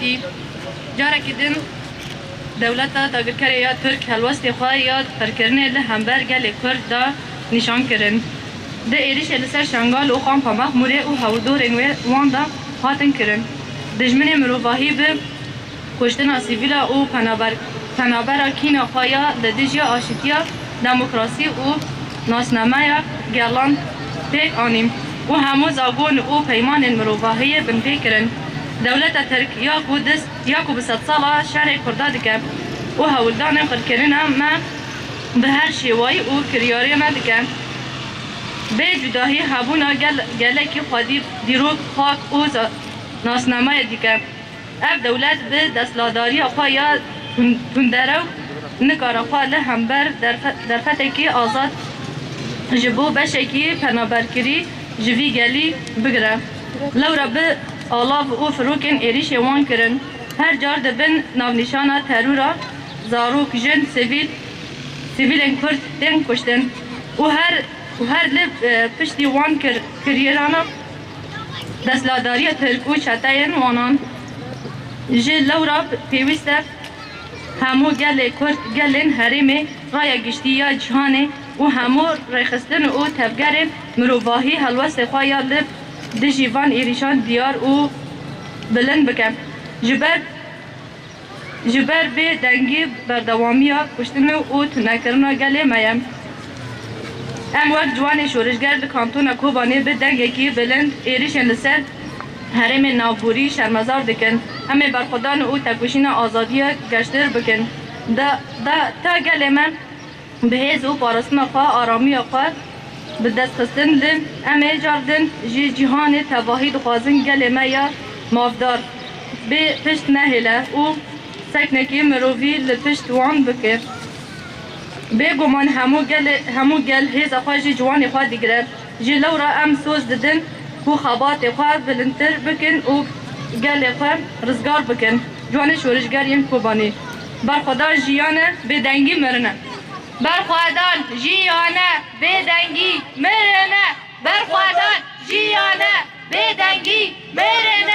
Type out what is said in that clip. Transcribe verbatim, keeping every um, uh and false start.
Î, carekî din dewleta dagirkerê ya Tirk helwestê xwe ya qirkirinê li hember gelê Kurd da nîşan kirin. Di êrişê li ser Şengal û Xampa Mexmûrê û hewldorên wê wan de hatin kirin. Dijminê mirovahî bi kuştina sivîla û penaber-, penabera kîna xwe ya li dijî aşîtiya demokrasî û nasnameya gelan pêk anî û hemû zagon û peymanên mirovahiyê binpê kirin. Dewleta Tirk ya ku dis-, ya ku bi sedsala şerê Kurda dike û hewldanên qirkirina me bi her şêwayî û kiryarê me dike. Bê cudahî hebûna gel-, gelekî xwedî dîrok, xak û za-, nasnameyê dike. Ev dewlet bi desthilatdariya xwe ya tun-, tunderew nikare xwe li hember derfe-, derfetekî azad ji bo beşekî penaberkirî ji vî gelî bigire. Lewra bi alav û firokên êrîşê wan kirin. Her car dibin navnîşana terora zarok, jin, sivîl, sivîlên Kurd tên kuştin û her û her li, e, piştî wan kir-, kiryerana desthilatdariya Tirk û çeteyên wanan. Ji lewra pêwîst e hemû gelê Kurd, gelên herêmê, raya giştî ya cîhanê û hemû rêxistin û tevgerên mirovahî helwestê xwe ya li dijî van êrîşan diyar û bilind bike. Ji ber Ji ber bêdengî berdewamiya kuştin û tunekirina gelê me ye. Em wek ciwanê şorişger li Kantona Kobanê bi dengekî bilind êrişên li ser herêmên navborî şermezar dikin. Em ê berxwedan û tekoşîna azadiyê geştir bikin. Da, da, ta gelê me bi hêz û parastina xwe, aramiya xwe bi dest xistin li em ê car din ji cîhanê tevahî dixwazin gelê me ya mafdar bê pişt nehêle û seknekî mirovî li pişt wan bike. Bêguman hemû gelê, hemû gel hêza xwe ji ciwanê xwe digire. Ji lewra em soz didin ku xebatê xwe bilindtir bikin û gelê xwe rizgar bikin. Ciwanê şorişger yên Kobanî. Berxwedan jiyan e, bêdengî mirin e. Berxwedan jiyan e, bêdengî mirin e. Berxwedan jiyan e, bêdengî mirin e.